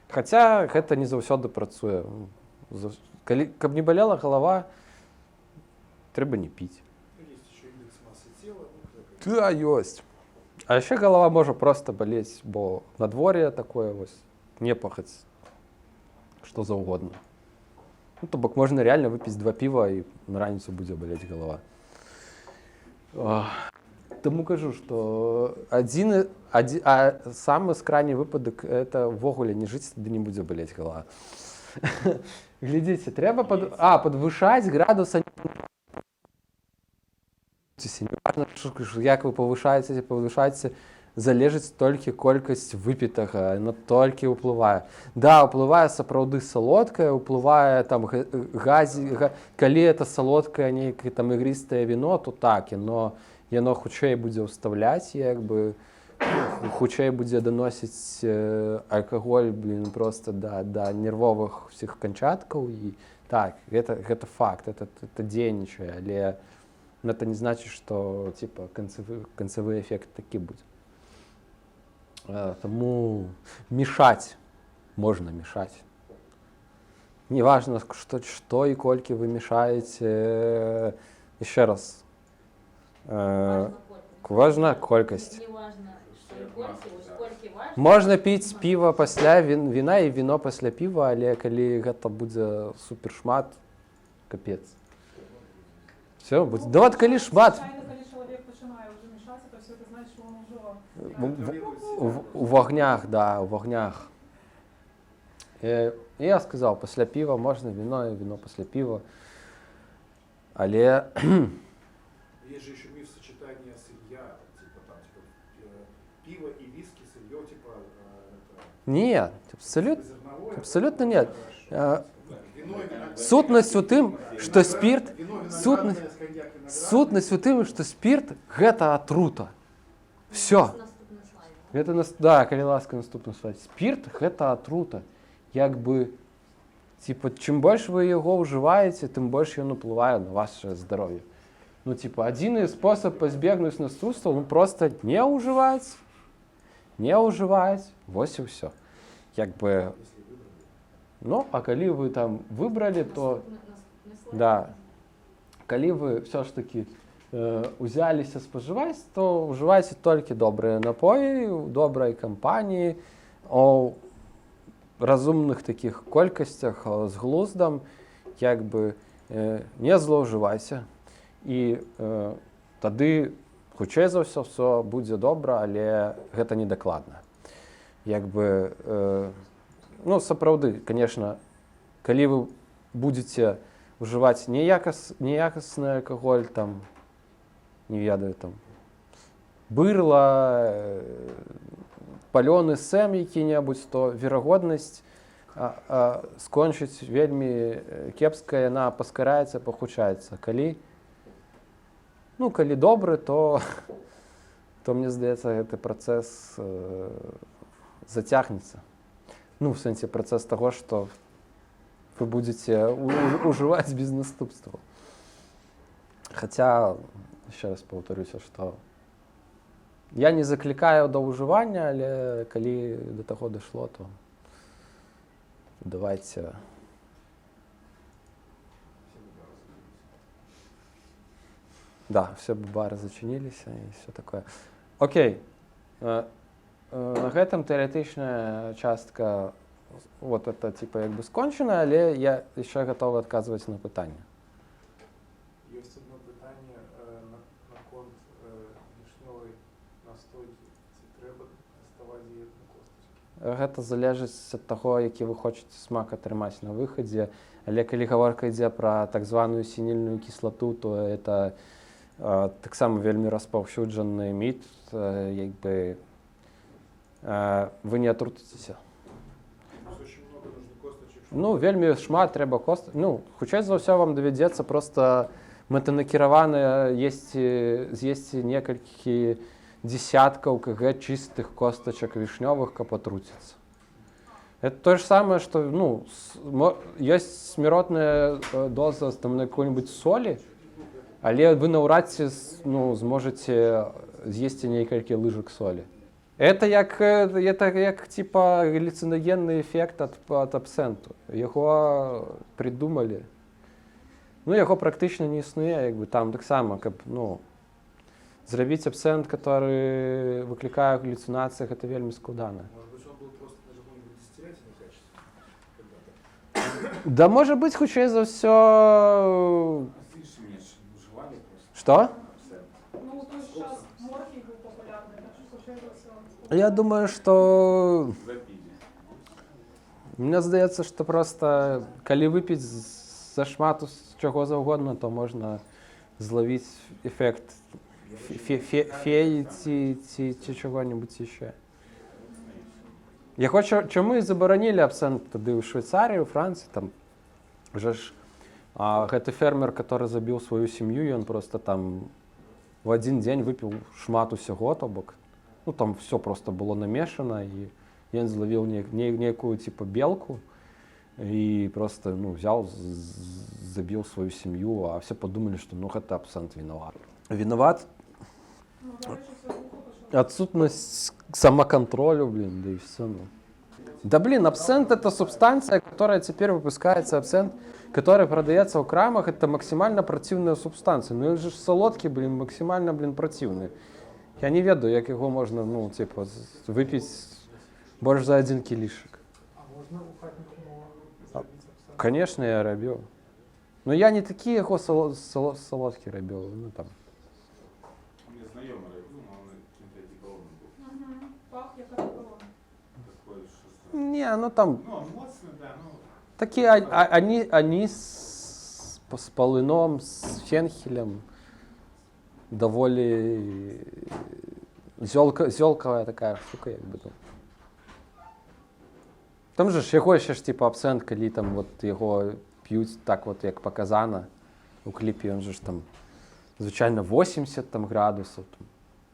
[SPEAKER 1] Хаця гэта не заўсёды працуе. Калі, каб не балела галава, трэба не піць.
[SPEAKER 3] Ну, есть еще индекс массы тела. Ну, такая.
[SPEAKER 1] Да, ёсць. А яшчэ галава можа проста балець, бо надвор'е такое вось, непахаць, што заўгодна. Ну, то бок можна реально выпіць два піва, і на раніцу будзе балець галава. Ох. Таму кажу, што адзін, самы крайні выпадак — это ўвогуле не жыць, тады не будзе балець галава. Глядзіце, трэба падвышаць градус. Неважно, як вы павышаеце ці павышаеце, залежыць толькі колькасць выпітага, яно толькі ўплывае. Да, ўплывае сапраўды салодкае, ўплывае там газі, калі это салодкае нейкае там ігрыстае віно, то так, яно хутчэй будзе ўстаўляць, як бы, хутчэй будзе даносіць алкаголь, блин, просто да нервовых усіх канчаткаў, і так, гэта факт, это дзейнічае, але это не значит, что, типа, канцавы эфект такі будзе. Таму мешаць можна мешаць. Неважно, што і колькі вы мешаеце, яшчэ раз.
[SPEAKER 5] Важна колькасць.
[SPEAKER 1] Важна колькасць.
[SPEAKER 5] Не важно, што і колькі, вось колькі важна.
[SPEAKER 1] Можна піць піва пасля віна і віно пасля піва, але калі гэта будзе супер шмат, капец. Все, будзе. Да вот калі шмат.
[SPEAKER 2] Звычайна, калі чалавек пачынае ўжо мешаць, то все это значит, что он уже
[SPEAKER 1] У вогнях, да, у вогнях. І я сказаў, пасля піва можна віно, і віно пасля піва. Але
[SPEAKER 3] Есть же еще миф сочетания сырья, типа там, типа, пиво и виски, сырье, типа, это,
[SPEAKER 1] не, абсолютно,
[SPEAKER 3] зерновое.
[SPEAKER 1] Абсолютно нет.
[SPEAKER 3] Хорошо. Вино и виноград.
[SPEAKER 1] Сутнасць у тым, што спірт,
[SPEAKER 3] Вино виноградное с коньяк виноградный.
[SPEAKER 1] Сутнасць у тым, што спірт — гэта атрута. Все.
[SPEAKER 5] Наступны слайд.
[SPEAKER 1] Гэта нас, да, калі ласка, наступны слайд. Спірт — гэта атрута. Як бы, типа, чым больш вы яго ўжываеце, тым больш ён уплывае на ваше здароўе. Ну, типа, адзіны спосаб пазбегнуць наступстваў — ну, просто не ўжываць, не ўжываць, вось і ўсё. Як бы,
[SPEAKER 3] Если выбрали.
[SPEAKER 1] Ну, а калі вы там выбралі, то
[SPEAKER 5] Наступны слайд.
[SPEAKER 1] Да. Калі вы все ж таки узяліся спажываць, то ўжывайце толькі добрыя напоі ў добрай кампаніі, у разумных такіх колькасцях, з глуздам, як бы, не злоўжывайце. І тады хутчэй за ўсё все будзе добра, але гэта не дакладна. Як бы, ну, сапраўды, конечно, калі вы будзеце ўжываць неякасны алкаголь, там, не ведаю, там, бырла, палёны сэм які-небудзь, то верагоднасць скончыць вельмі кепска, яна паскараецца, пахутчаецца. Калі, ну, калі добры, то мне здаецца, гэты працэс зацягнецца. Ну, в сэнсе працэс таго, што вы будете ужываць без наступстваў. Хаця, еще раз паўтаруся, што я не заклікаю да ўжывання, але калі да таго дайшло, то давайте.
[SPEAKER 3] Все бы бары закрылись.
[SPEAKER 1] Да, все бы бары зачыніліся і все такое. Окей. На гэтым тэарэтычная частка вот это типа як бы скончана, але я яшчэ гатовы адказваць на пытанне.
[SPEAKER 7] Ёсць одно пытанне наконт вішнёвай настойкі. Ці трэба даставаць яе на костачкі?
[SPEAKER 1] Гэта залежыць ад таго, які вы хочаце смак атрымаць на выхадзе. Але калі гаворка ідзе пра так званую сінільную кіслату, то это таксама вельмі распаўсюджаны міт, як бы, вы не атрутыцеся.
[SPEAKER 3] То есть очень много нужно косточек, чтобы
[SPEAKER 1] Ну, вельмі шмат трэба кост. Ну, хутчэй за ўсё, вам давядзецца просто мэтанакіравана есці, з'есці некалькі десяткаў кг чыстых костачак вішнёвых, каб атруціцца. Это то же самое, что, ну, ёсць смяротная доза там на какой-нибудь солі, але вы наўрад ці ну, зможаце з'есці некалькі лыжак солі. Это як типа галюцынагенны эфект ад абсенту. Яго придумалі. Ну, яго практычна не існуе, як бы там таксама, каб, ну, зрабіць абсент, который выклікае галюцынацыі, гэта вельмі складана.
[SPEAKER 3] Может быть, он был просто на каком-нибудь дистилляте некачественный когда-то.
[SPEAKER 1] Да, можа быць, хутчэй за ўсё.
[SPEAKER 4] А з іншымі ж ужывалі просто.
[SPEAKER 1] Што?
[SPEAKER 4] Абсент.
[SPEAKER 2] Ну, у той жа час морфій быў папулярны, так што хутчэй за ўсё.
[SPEAKER 1] Я думаю, што
[SPEAKER 4] Запілі.
[SPEAKER 1] Мне здаецца, што просто калі выпіць зашмат чаго заўгодна, то можна злавіць эфект феі ці чаго-небудзь яшчэ. Яго чаму і забаранілі абсент тады ў Швейцарыі, у Францыі, там уже ж гэты фермер, который забіў сваю сям'ю, ён просто там в адзін дзень выпіў шмат усяго, то бок, ну, там все просто было намешана, і ён злавіў некую типа белку і просто, ну, взял, забіў сваю сям'ю, а все подумали, что, ну, гэта абсент виноват. Виноват
[SPEAKER 2] Ну, дарэчы, все глухо пашло.
[SPEAKER 1] Отсутнасць самоконтролю, блин, да и все. Ну. Да блин, абсент — это субстанция, которая теперь выпускается, абсент, который продается в крамах, это максимально противная субстанция. Ну, он же ж солодкий, блин, максимально, блин, противный. Я не ведаю, як его можно, ну, типа, выпить. Больш за адзін кілішак.
[SPEAKER 7] А можна ў хатніх умовах зрабіць абсент?
[SPEAKER 1] Конечно, я рабіў. Но я не такі яго салодкі рабіў, ну там.
[SPEAKER 4] У меня знакомый рабіў, но он каким-то одеколоном был.
[SPEAKER 2] Угу. Пах як одеколон.
[SPEAKER 4] Такой, что.
[SPEAKER 1] Не, ну там
[SPEAKER 4] Ну, он моцный, да, ну.
[SPEAKER 1] такі они с полыном, с фенхелем даволі зёлкавая такая штука, як бы там. Там же ж яго яшчэ ж типа абсент, калі там вот яго п'юць так вот, як паказана у кліпе, ён же ж там звычайна 80 там градусаў, там,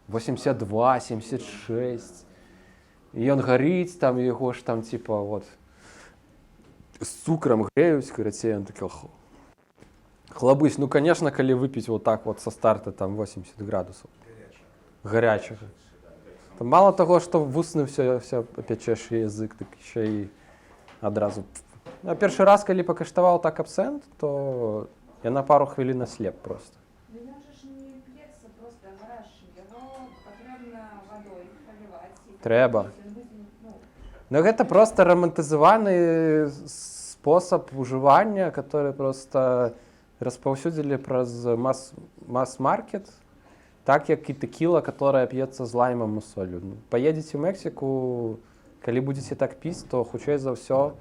[SPEAKER 1] 82, 76. І ён гарыць там, яго ж там типа вот з цукрам грэюць, карацей, ён такі хлабысь. Ну, конечно, калі выпіць вот так вот со старта там 80 градусаў. Горячего. Там мало того, что вусны все пячэш і язык, так еще і адразу. А першы раз, калі пакаштаваў так абсент, то я на пару хвілін аслеп просто.
[SPEAKER 5] Ну ён же ж не п'ецца просто гарачым, яго патрэбна вадой паліваць. І
[SPEAKER 1] Трэба.
[SPEAKER 5] ён будзе, ну,
[SPEAKER 1] Но гэта просто романтызаваны спосаб ужывання, который просто распаўсюдзілі праз мас-маркет, так як і тэкіла, которая п'ецца з лаймам і соллю. Ну, паедзеце ў Мексіку, калі будзеце так піць, то хутчэй за ўсё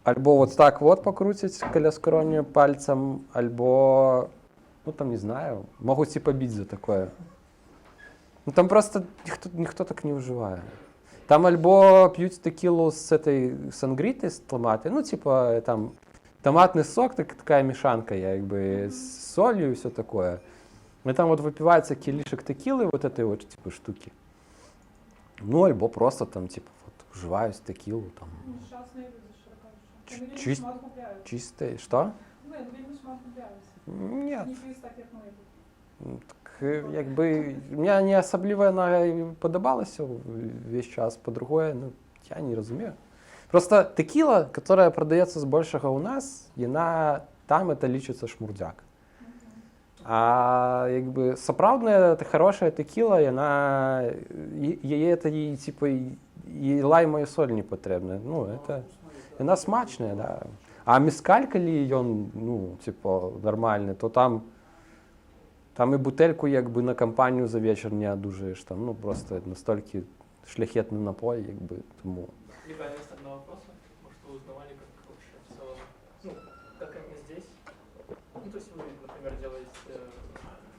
[SPEAKER 1] альбо вот так вот пакруціць каля скроні пальцам, альбо, ну там, не знаю, могуць і пабіць за такое. Ну там просто ніхто так не ўжывае. Там альбо п'юць тэкілу с этой сангритой, с томаты, ну типа там томатный сок, так, такая мешанка, як бы, с солью и все такое. И там вот выпивается кілішак тэкілы вот этой вот типа штуки. Ну, альбо просто там типа вот ужываюць тэкілу там.
[SPEAKER 2] Несчастные люди, шчыра кажучы. Яны вельмі шмат губляюць.
[SPEAKER 1] Чистой. Что?
[SPEAKER 2] Ну, яны вельмі шмат губляюць.
[SPEAKER 1] Нет.
[SPEAKER 2] Не п'юць так, як мы тут.
[SPEAKER 1] Так, як бы, мне не асабліва яна і падабалася увесь час. Па-другое, ну, я не разумею. Просто тэкіла, которая прадаецца збольшага ў нас, яна там это лічыцца шмурдзяк. А як бы сапраўдная это хорошая тэкіла, яна яе это і типа і лайма і соль не патрэбна. Ну, это яна смачная, да. А мескаль, калі ён, ну, типа, нармальны, то там і бутэльку як бы на кампанію за вечар не адужаеш там, ну, просто настолькі шляхетны напой, як бы, тому.
[SPEAKER 6] Легальность одного вопроса. Может, вы узнавали, как вообще в целом, ну, конкретно здесь? Ну, то есть вы, например, делаете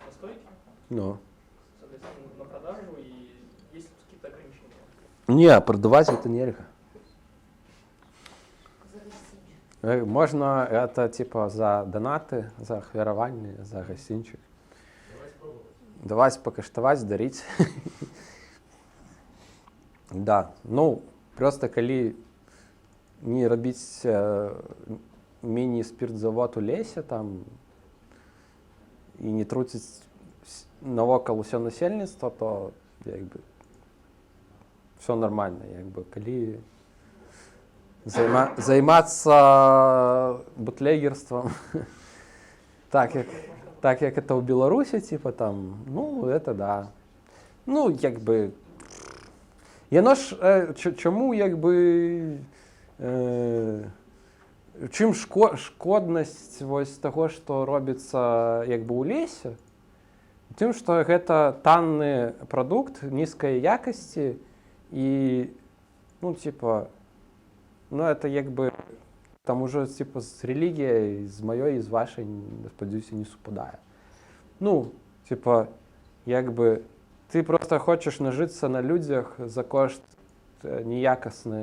[SPEAKER 6] настойки,
[SPEAKER 1] Ну.
[SPEAKER 6] соответственно, на продажу, и есть ли какие-то ограничения?
[SPEAKER 1] Не, прадаваць это нельга.
[SPEAKER 5] За гасцінчык.
[SPEAKER 1] Можна это типа за донаты, за ахвяраванне, за гасцінчык. Даваць пакаштаваць, дарыць. Да, ну, просто калі не рабіць міні-спіртзавод у лесе там і не труціць навокал усё насельніцтва, то як бы все нормально, як бы калі займацца бутлегерством так, як это ў Беларусі, типа там, ну, это да. Ну, як бы яно ж чаму як бы чым шкоднасць вось таго, што робіцца як бы ў лесе, тым, што гэта танны прадукт нізкай якасці і, ну, типа, ну, это як бы там уже типа з рэлігіяй, з маёй і з вашай, спадзяюся, не супадае. Ну, типа, як бы ты просто хочаш нажыцца на людзях за кошт неякасны.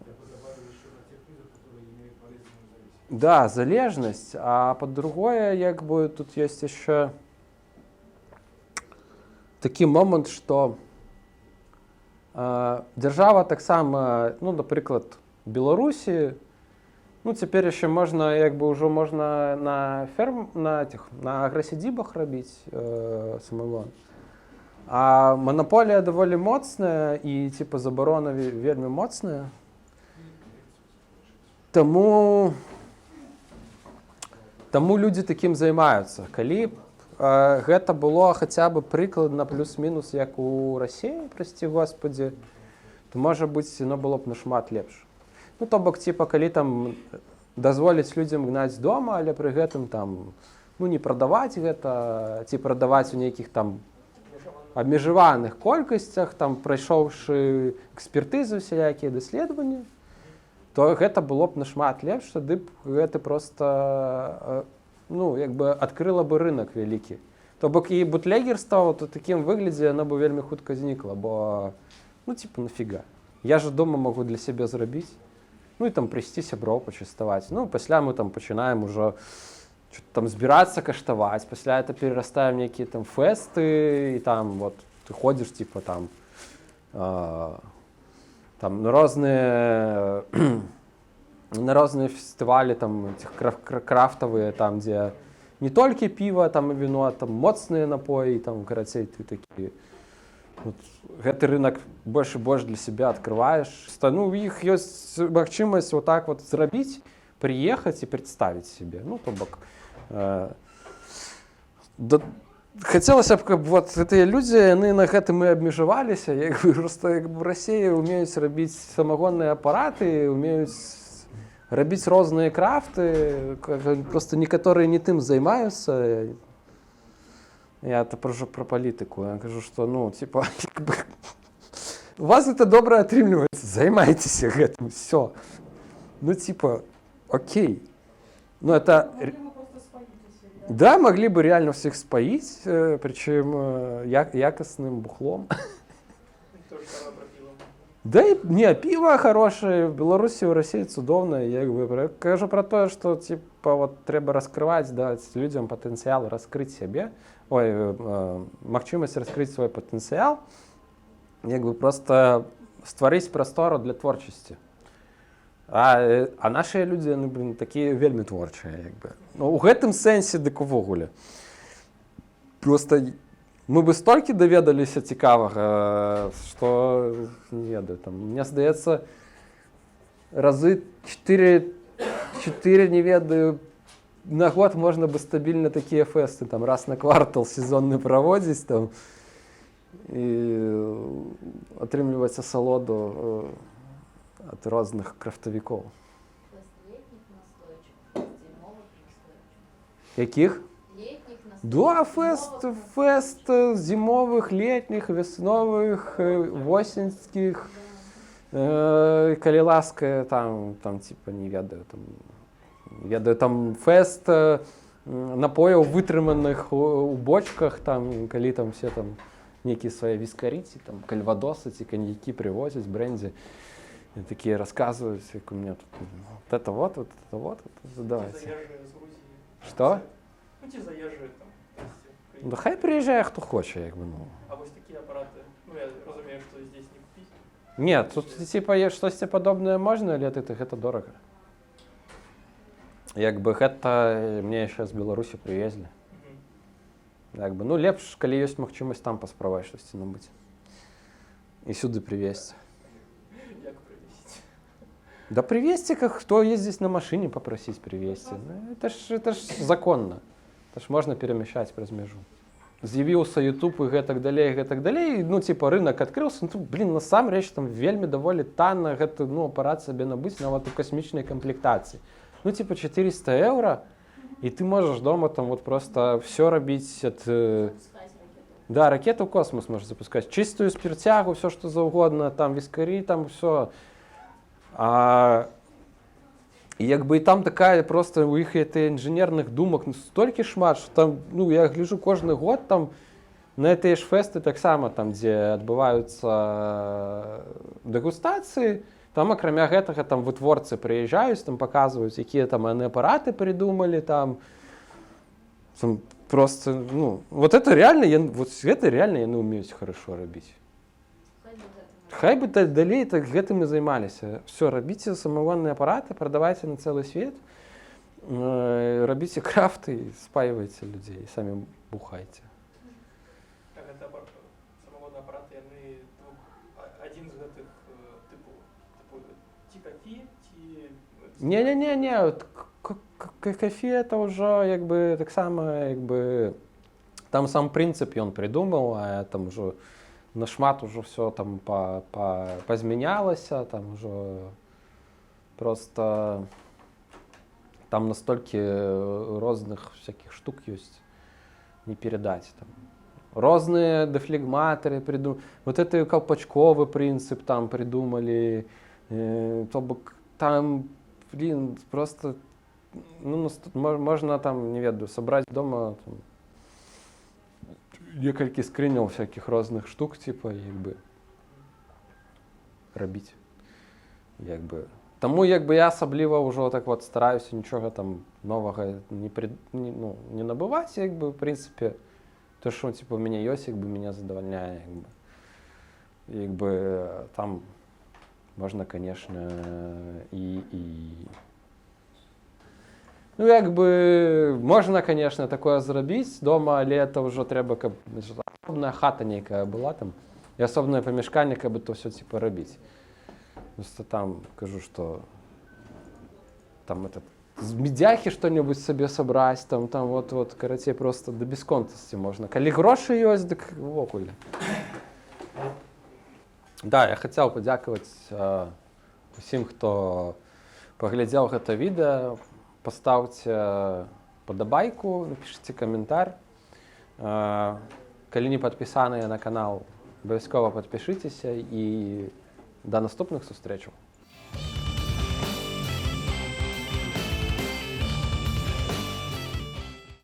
[SPEAKER 3] Я бы добавил еще на тех людях, которые имеют болезненную зависимость.
[SPEAKER 1] Да, залежнасць. А па-другое, як бы тут ёсць яшчэ такі момант, што дзяржава таксама, ну, напрыклад, Беларусі, ну, цяпер яшчэ можна, як бы ўжо можна на ферм, на тых, на аграсядзібах рабіць самагон. А манаполія даволі моцная і типа забарона вельмі моцная. Таму людзі такім займаюцца. Калі б, гэта было хаця бы прыкладна плюс-мінус як у Расіі, прости господи, то, можа быць, яно было б нашмат лепш. Ну, то бок, типа, калі там дазволіць людзям гнаць дома, але пры гэтым там, ну, не прадаваць гэта ці прадаваць у нейкіх там абмежаваных колькасцях, там, прайшоўшы экспертызу, усялякія даследаванні, то гэта было б нашмат лепш, тады б гэта просто ну, як бы адкрыла бы рынок вялікі. То бок і бутлегерства вот у такім выглядзе, яно бы вельмі хутка знікла, бо, ну, типа, нафига? Я же дома могу для сябе зрабіць, ну і там прыйсці, сяброў пачаставаць. Ну, пасля мы там пачынаем ужо что-то там збірацца, каштаваць, пасля это перарастае ў нейкія там фэсты, і там вот ты ходзіш, типа, там там на розныя фестывалі там этих крафтавыя, там, дзе не толькі піва там і віно, там моцныя напоі, там, карацей, ты такі вот, гэты рынок больш і больш для себя открываешь. Ну, у іх ёсць магчымасць вот так вот зрабіць, приехать и представить себе. Ну, то бок да, хацелася б, каб вот гэтыя людзі, яны на гэтым і абмежаваліся, як бы, просто, як бы, в Расіі умеюць рабіць самагонныя апараты, умеюць рабіць розныя крафты, просто некаторыя не тым займаюцца. Я это кажу про палітыку, я кажу, что, ну, типа, як бы, у вас это добра атрымліваецца, займайцеся гэтым, все, ну, типа, окей, ну, это
[SPEAKER 2] Могли бы просто споить усіх, да?
[SPEAKER 1] Да, могли бы реально всех споить, причем якостным бухлом.
[SPEAKER 6] То же самое про пиво.
[SPEAKER 1] Да и не, пиво хорошее в Беларуси, в России цудоўнае. Я, як бы, кажу про тое, что, типа, вот трэба раскрываць, даць людзям патэнцыял раскрыць сябе, ой, магчымасць раскрыць свой патэнцыял, як бы, просто стварыць прастору для творчасці. А нашыя людзі, яны, блин, такія вельмі творчыя, як бы. Ну, у гэтым сэнсе дык увогуле. Просто мы бы столькі даведаліся цікавага, што не ведаю, там, мне здаецца, разы 4, 4, не ведаю, на год можна бы стабільна такія фэсты там раз на квартал сезонны праводзіць там і атрымліваць асалоду ад розных крафтавікоў.
[SPEAKER 8] Фест летних настоечек, фест зимовых настоечек.
[SPEAKER 1] Якіх?
[SPEAKER 8] Летних настоечек.
[SPEAKER 1] Да, фест,
[SPEAKER 8] зимовых.
[SPEAKER 1] Фест зімовых, летніх, вясновых, восеньскіх. Калі ласка, там, типа, не ведаю, там, не ведаю, там фест напояў, вытрыманых у бочках, там, калі там все там нейкія свае віскары ці там кальвадосы ці каньякі прывозяць, брэндзі, і такія расказваюць, як у меня тут вот это вот, вот это вот, вот это, давайте.
[SPEAKER 6] Заезжие из Грузии.
[SPEAKER 1] Что?
[SPEAKER 6] Ну, те заезжие там. То есть,
[SPEAKER 1] Ну, хай прыязджае хто хоча, як бы, ну.
[SPEAKER 6] А вот такие аппараты, ну, я разумею, что здесь не купить.
[SPEAKER 1] Нет, тут, типа, штосьці падобнае можна, але гэта дорага. Як бы, гэта мне яшчэ з Беларусі прывезлі. Як бы, ну, лепш, калі ёсць магчымасць там паспрабаваць штосьці набыць. І сюды прывезці.
[SPEAKER 6] Як привезти?
[SPEAKER 1] Да привезти, как кто ездит на машине, попросить привезти. Ну, это ж законно. Это ж можно перемещать праз мяжу. З'явіўся YouTube і гэтак далей, гэтак далей. Ну, типа, рынок открылся. Ну, блин, насамрэч там вельмі даволі танна гэты, ну, апарат сабе набыць нават у касмічнай камплектацыі. Ну, типа, 400 еўра, і ты можаш дома там вот просто все рабіць ад
[SPEAKER 8] Запускать ракету.
[SPEAKER 1] Да, ракету в космос можешь запускать. Чистую спиртягу, все что заўгодна, там вискари, там все. А і як бы і там такая просто у іх это інжынерных думак, ну, столькі шмат, что там, ну, я гляжу кожны год там на гэтыя ж фэсты таксама, там, дзе адбываюцца дэгустацыі, там, акрамя гэтага, там вытворцы прыязджаюць, там паказваюць, якія там яны апараты придумалі там. Там просто, ну, вот это реально, вот гэта реально яны умеюць хорошо рабіць.
[SPEAKER 8] Хай бы гэтым.
[SPEAKER 1] Хай бы далей так гэтым і займаліся. Все, рабіце самагонныя апараты, прадавайце на цэлы свет, рабіце крафты і спаивайте людзей, і самі бухайце.
[SPEAKER 6] А гэта самагонныя апараты, яны адзін з гэтых тыпу, ці кафі, ці
[SPEAKER 1] Не-не-не-не, вот кафе это ўжо як бы таксама як бы Там сам прынцып ён прыдумаў, а там ужо нашмат ужо всё там пазмянялася, там ужо просто там настолькі розных всяких штук ёсць, не передать там. Розныя дэфлегматары придум, вот это колпачковы прынцып там придумали, то бок там, блин, просто, ну, можна там, не ведаю, сабраць дома там некалькі скрыняў всяких розных штук, типа, як бы рабіць. Як бы. Таму як бы я асабліва ўжо так вот стараюся нічога там новага не, пры, не, ну, не набываць, як бы, в прынцыпе, то, што, типа, у мяне ёсць, як бы, меня задавальняе, як бы. Як бы там можна, конечно, і, ну, як бы, можна, конечно, такое зрабіць дома, але это ўжо трэба, каб асобная хата нейкая была там і асобнае памяшканне, каб то всё, типа, рабіць. Просто там кажу, что там этот з медяхи что-нибудь сабе сабраць, там вот, карацей, просто до бясконцасці можна. Калі грошы ёсць, дык увогуле. Да, я хацеў падзякаваць усім, хто паглядзеў гэта відэа. Пастаўце падабайку, напішыце каментар. Калі не падпісаныя на канал, абавязкова падпішыцеся, і да наступных сустрэчаў.